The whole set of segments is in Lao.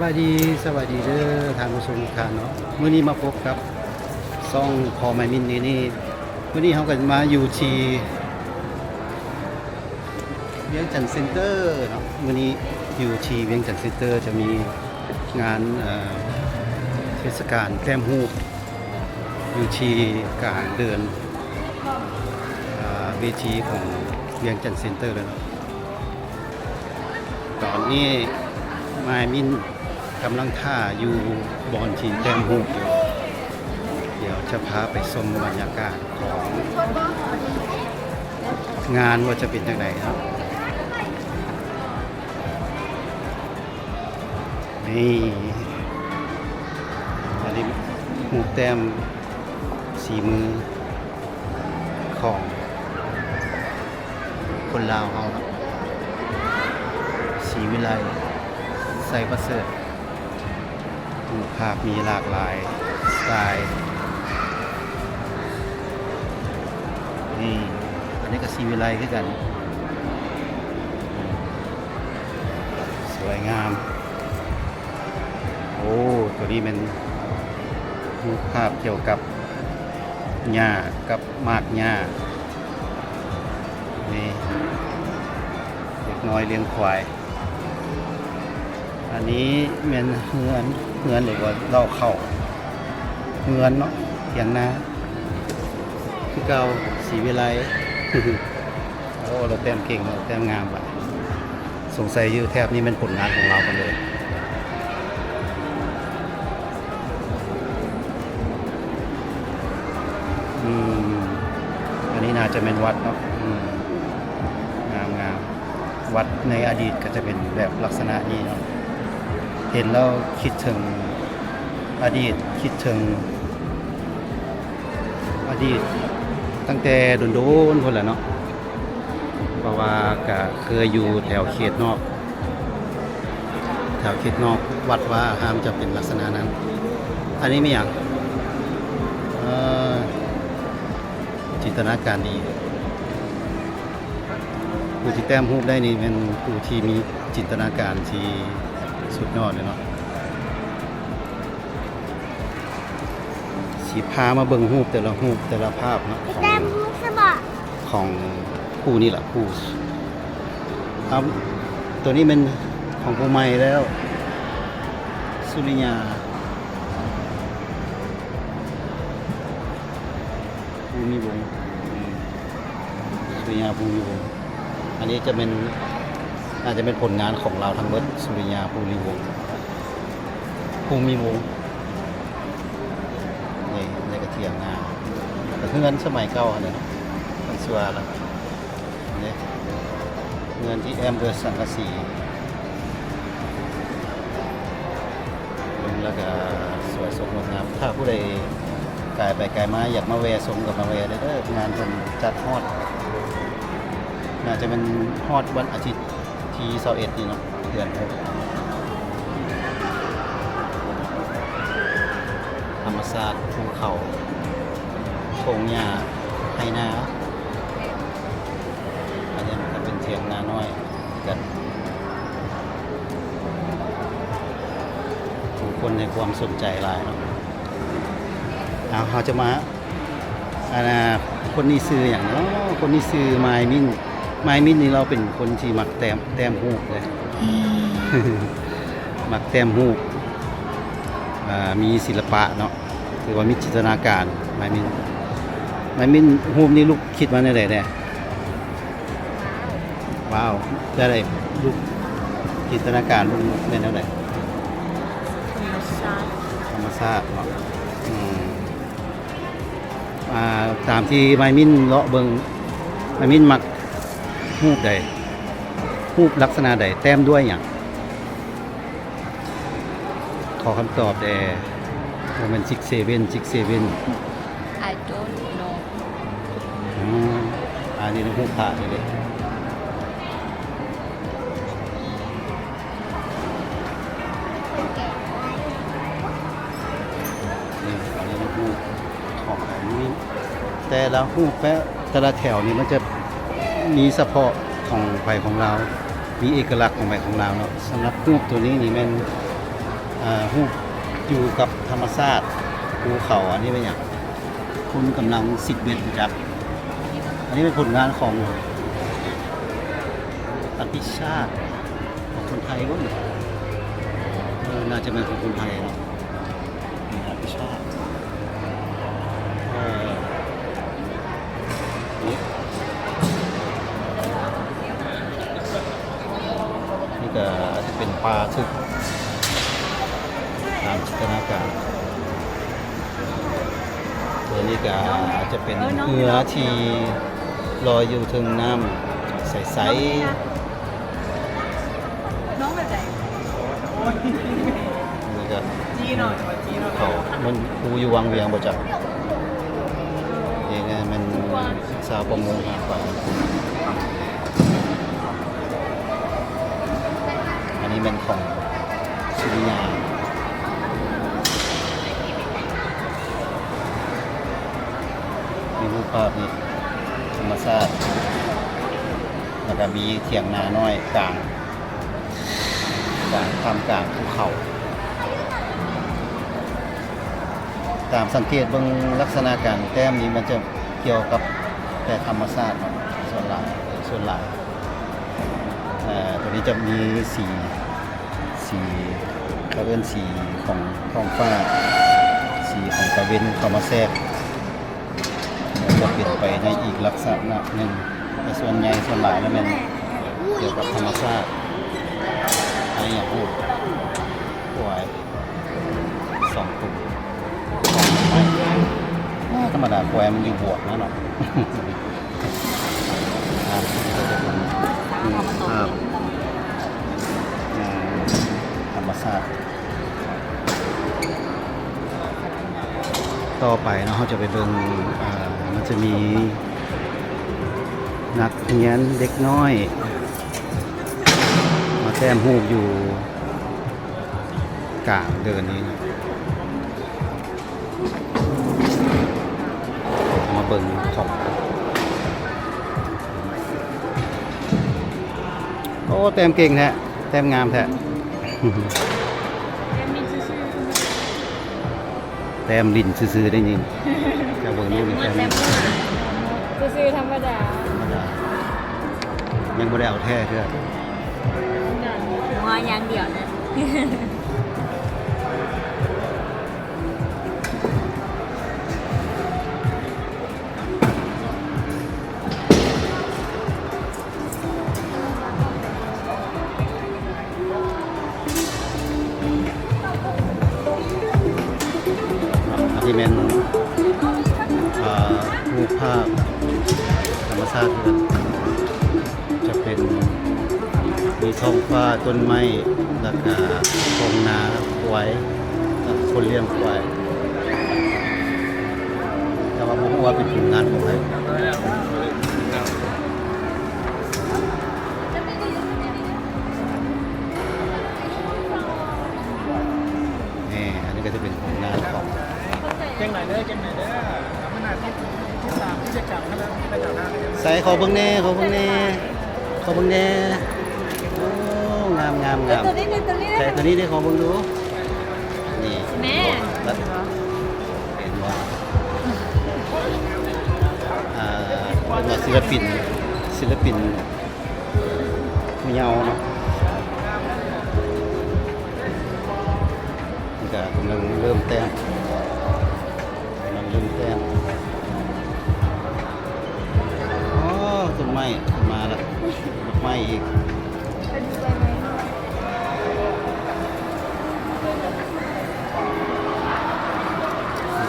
ສະບາຍດີ ສະບາຍດີເດີທ່ານຜູ້ຊົມທຸກທ່ານເນາະ. ມື້ນີ້ມາພົບກັບຊ່ອງພໍ່ໄມມິນນີ້ ມື້ນີ້ເຮົາກໍມາຢູ່ທີ່ວຽງຈັນເຊັນເຕີເນາະ. ມື້ນີ້ຢູ່ທີ່ວຽງຈັນເຊັນເຕີຈະມີງານ ເອີ ເທດສະການແຕ້ມຮູບ ຢູ່ທີ່ກາງເດີ່ນ ເອີ ເວທີຂອງວຽງຈັນເຊັນເຕີແລ້ວເນາະ. ຕອນນີ້ມາຍມິນກຳລັງຖ້າຢູ່ບ່ອນທີ່ແຕ້ມຮູບຢູ່. ດຽວຈະພາໄປຊົມບັນຍາກາດຂອງງານວ່າຈະເປັນຈັ່ງໃດເນາະ. ນີ້ ອັນນີ້ຮູບແຕ້ມສີມືຂອງຄົນລາວເຮົາເນາະ ສີວິໄລ ໄຊປະເສີດ. ຮູບພາບມີຫຼາກຫຼາຍສະໄຕ. ນີ້ ອັນນີ້ກໍສີວິໄລຄືກັນ. ສວຍງາມ. ໂອ້ ໂຕນີ້ແມ່ນຮູບພາບກ່ຽວກັບຫຍ້າກັບໝາກຫຍ້າ. ນີ້ ເດັກນ້ອຍລ້ຽງຄວາຍ. ອັນນີ້ແມ່ນເຮືອນ ເຮືອນ ຫຼືວ່າເລົ້າເຂົ້າ ເຮືອນເນາະ ຖຽງນາຄືເກົ່າ ສີວິໄລ. ໂອ້ ລາວແຕ້ມເກັ່ງ ລາວແຕ້ມງາມບາດ. ສົງໄສຢູ່ແຖບນີ້ແມ່ນຜົນງານຂອງລາວເບິດເລີຍ. ອືມ ອັນນີ້ໜ້າຈະແມ່ນວັດເນາະ. ອືມ ງາມໆ. ວັດໃນອະດີດກໍຈະເປັນແບບລັກສະນະນີ້ເນາະ. ເຫັນແລ້ວຄິດເຖິງອະດີດ ຄິດເຖິງ ອະດີດຕັ້ງແຕ່ດົນໆພຸ້ນແຫຼະເນາະ, ເພາະວ່າກະເຄີຍຢູ່ແຖວເຂດນອກ ແຖວເຂດນອກວັດວາອາຮາມຈະເປັນລັກສະນະນັ້ນ. ອັນນີ້ແມ່ນຫຍັງ? ເອີ ຈິນຕະນາການດີ. ຜູ້ທີ່ແຕ້ມຮູບໄດ້ນີ້ແມ່ນຜູ້ທີ່ມີຈິນຕະນາການທີ່ສຸດຍອດເລີຍເນາະ. ຊິພາມາເບິ່ງຮູບແຕ່ລະຮູບແຕ່ລະພາບເນາະ ຂອງ ແຕ້ມຮູບຊະບໍ? ຂອງຜູ້ນີ້ລະ ຜູ້ ເອົາ ໂຕນີ້ແມ່ນຂອງຜູ້ໃໝ່ແລ້ວ ສຸລິຍາ ພູມີວົງ ອືມ ສຸລິຍາ ພູມີວົງ. ອັນນີ້ຈະແມ່ນ ອາດຈະແມ່ນຜົນງານຂອງລາວທັງເບິດ ສຸລິຍາ ພູມີວົງ ພູມີວົງ. ນີ້ ໃນກະຖຽງນາ ກະເຮືອນສະໄໝເກົ່າຫັ້ນແຫຼະເນາະ ມັນຊິວ່າລະ ນີ້ ເຮືອນທີ່ແອ້ມດ້ວຍສັງກະສີ ເບິ່ງແລ້ວກະສວຍສົດງົດງາມ. ຖ້າຜູ້ໃດກາຍໄປກາຍມາ ຢາກມາແວ່ຊົມກໍມາແວ່ໄດ້ເດີ ງານເພິ່ນຈັດຮອດ ໜ້າຈະແມ່ນຮອດວັນອາທິດທີຊາວເອັດນີ້ເນາະ ເດືອນຫົກ. ທຳມະຊາດ ພູເຂົາ ທົ່ງຫຍ້າ ໄຮ່ນາ. ອັນນີ້ມັນກໍເປັນຖຽງນານ້ອຍກັນ ຜູ້ຄົນໃຫ້ຄວາມສົນໃຈຫຼາຍເນາະ. ເອົາ ເຮົາຈະມາ ອັນນ່າ ຄົນນີ້ຊື່ຫຍັງເນາະ? ຄົນນີ້ຊື່ມາຍມິນ. ມາຍມິນນີ້ລາວເປັນຄົນທີ່ມັກແຕ້ມ ແຕ້ມຮູບເດ້ ມັກແຕ້ມຮູບ ອ່າ ມີສິລະປະເນາະ ຖືວ່າມີຈິນຕະນາການ. ມາຍມິນ ມາຍມິນ ຮູບນີ້ລູກຄິດມາແນວໃດແດ່? ວ້າວ ແນວໃດລູກ ຈິນຕະນາການລູກແມ່ນແນວໃດ? ທຳມະຊາດ ທຳມະຊາດເນາະ. ອືມ ອ່າ ຕາມທີ່ມາຍມິນເລາະເບິ່ງ ມາຍມິນມັກຮູບໃດ? ຮູບລັກສະນະໃດ? ແຕ້ມດ້ວຍຫຍັງ? ຂໍຄຳຕອບແດ່. ບໍ່ແມ່ນ six seven six seven. I don't know. ອືມ ອັນນີ້ຮູບພະນີ້ເດ້. ນີ້ ອັນນີ້ຮູບຂອງອັນນີ້ ແຕ່ລະຮູບແປະ ແຕ່ລະແຖວນີ້ມັນຈະມີສະເພາະຂອງໃຜຂອງລາວ ມີເອກະລັກຂອງໃຜຂອງລາວເນາະ. ສຳລັບຮູບໂຕນີ້ນີ້ແມ່ນ ອ່າ ຮູບຢູ່ກັບທຳມະຊາດ ພູເຂົາ. ອັນນີ້ແມ່ນຫຍັງ? ຄົນກຳລັງຊິດເບັດ ຮູ້ຈັກ? ອັນນີ້ເປັນຜົນງານຂອງອະພິຊາດ ຂອງຄົນໄທບໍ່? ເອີ ໜ້າຈະແມ່ນຂອງຄົນໄທເນາະ. ມີອະພິຊາດ ເອີ ນີ້ ນີ້ກະອາດຈະເປັນປາຖືກຕາມຈິນຕະນາການ. ໂຕນີ້ກະອາດຈະເປັນເຮືອທີ່ລອຍຢູ່ເທິງນ້ຳໃສໆ. ນ້ອງແບບໃດ? ນີ້ກະ ຈີເນາະ ຈີເນາະ ເຂົາ ມັນ ປູຢູ່ວັງວຽງບໍ່ຈັກ. ນີ້ແມ່ນຊາວປະມົງຫາປາ. ອັນນີ້ແມ່ນຂອງສຸລິຍາ. ມີຮູບພາບນີ້ ທຳມະຊາດ ແລ້ວກະມີຖຽງນານ້ອຍກາງ ກາງ ທ່າມກາງພູເຂົາ. ຕາມສັງເກດເບິ່ງລັກສະນະການແຕ້ມນີ້ ມັນຈະກ່ຽວກັບແຕ່ທຳມະຊາດເນາະ ສ່ວນຫຼາຍ ສ່ວນຫຼາຍ. ເອີ ໂຕນີ້ຈະມີສີ ສີ ເຂົາເອີ້ນສີຂອງທ້ອງຟ້າ ສີຂອງຕາເວັນເຂົ້າມາແຊກ ມັນຈະເປັນໄປໃນອີກລັກສະນະໜຶ່ງ. ແຕ່ສ່ວນໃຫຍ່ ສ່ວນຫຼາຍແລ້ວແມ່ນກ່ຽວກັບທຳມະຊາດ. ອັນນີ້ຫຍັງ? ໂອ້ຍ ສອງໂຕ. ທຳມະດາຄວາຍມັນຢູ່ບວກນະເນາະ. ອ່າ ນີ້ກະຈະເປັນຮູບພາບ ອ່າ ທຳມະຊາດ. ຕໍ່ໄປເນາະ ເຮົາຈະໄປເບິ່ງ ອ່າ ມັນຈະມີນັກຮຽນເດັກນ້ອຍມາແຕ້ມຮູບຢູ່ກາງເດີ່ນນີ້ນະ. ມາເບິ່ງຂອງ ໂອ້ ແຕ້ມເກັ່ງແທ້ ແຕ້ມງາມແທ້. ແຕ້ມຫຼິ້ນຊື່ໆ ໄດ້ຍິນ ເຈົ້າເບິ່ງດູນີ້ ແຕ້ມຫຼິ້ນຊື່ໆ ທຳມະດາ ທຳມະດາ ຍັງບໍ່ໄດ້ເອົາແທ້ເທື່ອ ຫົວຢ່າງດຽວນະ. ອັນນີ້ແມ່ນ ເອີ ຮູບພາບທຳມະຊາດ ຈະເປັນ ມີທ້ອງຟ້າ ຕົ້ນໄມ້ ແລ້ວກະທົ່ງນາ ຄວາຍ ແລ້ວກະຄົນລ້ຽງຄວາຍ. ແຕ່ວ່າບໍ່ຮູ້ວ່າເປັນຜົນງານຂອງໃຜ. ນີ້ ອັນນີ້ກະຈະເປັນຜົນງານຂອງ ຈັກໜ້ອຍເດີ ຈັກໜ້ອຍເດີ ມື້ໜ້າຕິດ ຕິດຕາມກິດຈະກຳຂະເຈົ້າ. ໃສ ຂໍເບິ່ງແດ່ ຂໍເບິ່ງແດ່ ຂໍເບິ່ງແດ່. ໂອ້ ງາມ ງາມ ງາມ. ໂຕນີ້ ໂຕນີ້ ໃສ ໂຕນີ້ເດ້ ຂໍເບິ່ງດູ. ນີ້ ແມ່ນບໍ່? ເຫັນບໍ່? ອ່າ ເປັນວ່າສິລະປິນ ສິລະປິນຜູ້ເຍົາເນາະ ເພິ່ນກະກຳລັງເລີ່ມແຕ້ມ ກຳລັງເລີ່ມແຕ້ມ. ອໍ ຕົ້ນໄມ້ມາລະ ດອກໄມ້ອີກ.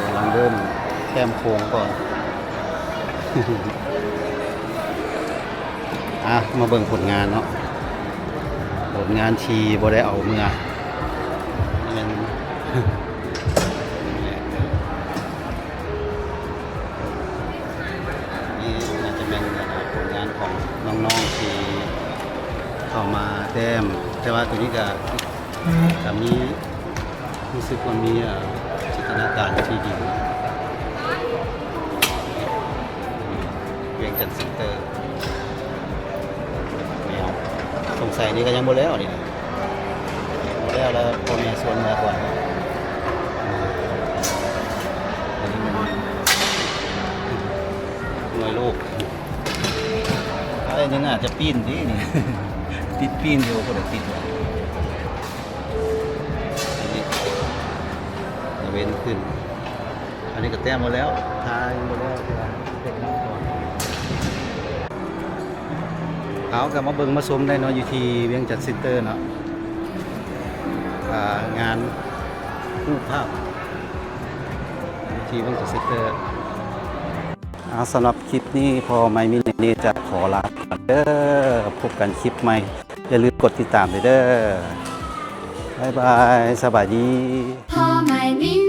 ກຳລັງເລີ່ມແຕ້ມໂຄງກ່ອນ. ອ່ະ ມາເບິ່ງຜົນງານເນາະ ຜົນງານທີ່ບໍ່ໄດ້ເອົາເມືອ ແມ່ນ ນີ້ໜ້າຈະແມ່ນ ອ່າ ຜົນງານຂອງນ້ອງໆທີ່ເຂົ້າມາແຕ້ມ ແຕ່ວ່າໂຕນີ້ກະ ກະມີ ຮູ້ສຶກວ່າມີ ເອີ ຈິນຕະນາການທີ່ດີ. ວຽງຈັນເຊັນເຕີ ແມ່ນ ສົງໄສນີ້ກະຍັງບໍ່ແລ້ວນີ້ນະ. ແລ້ວ ແລ້ວພໍ່ແມ່ຊົນແລ້ວກ່ອນ. ອັນນີ້ມັນໜ່ວຍໂລກ. ເອີຍ ນີ້ໜ້າຈະປີ້ນຕິນີ້ ຕິດປີ້ນຢູ່ ບໍ່ໄດ້ຕິດວ່າ ອັນນີ້ຕາເວັນຂຶ້ນ. ອັນນີ້ກໍແຕ້ມໝົດແລ້ວ ທາຍັງບໍ່ແລ້ວ ເທື່ອເຮັດນ້ຳກ່ອນ. ເຮົາກໍມາເບິ່ງມາຊົມໄດ້ເນາະ ຢູ່ທີ່ວຽງຈັນເຊັນເຕີເນາະ ອ່າ ງານຮູບພາບຢູ່ທີ່ວຽງຈັນເຊັນເຕີ. ອ່າ ສຳລັບຄລິບນີ້ ພໍ່ໄມມິນເນຈະຂໍລາໄປກ່ອນເດີ ພົບກັນຄລິບໃໝ່ ຢ່າລືມກົດຕິດຕາມເດີ ບາຍບາຍ ສະບາຍດີ. ພໍ່ໄມມິນ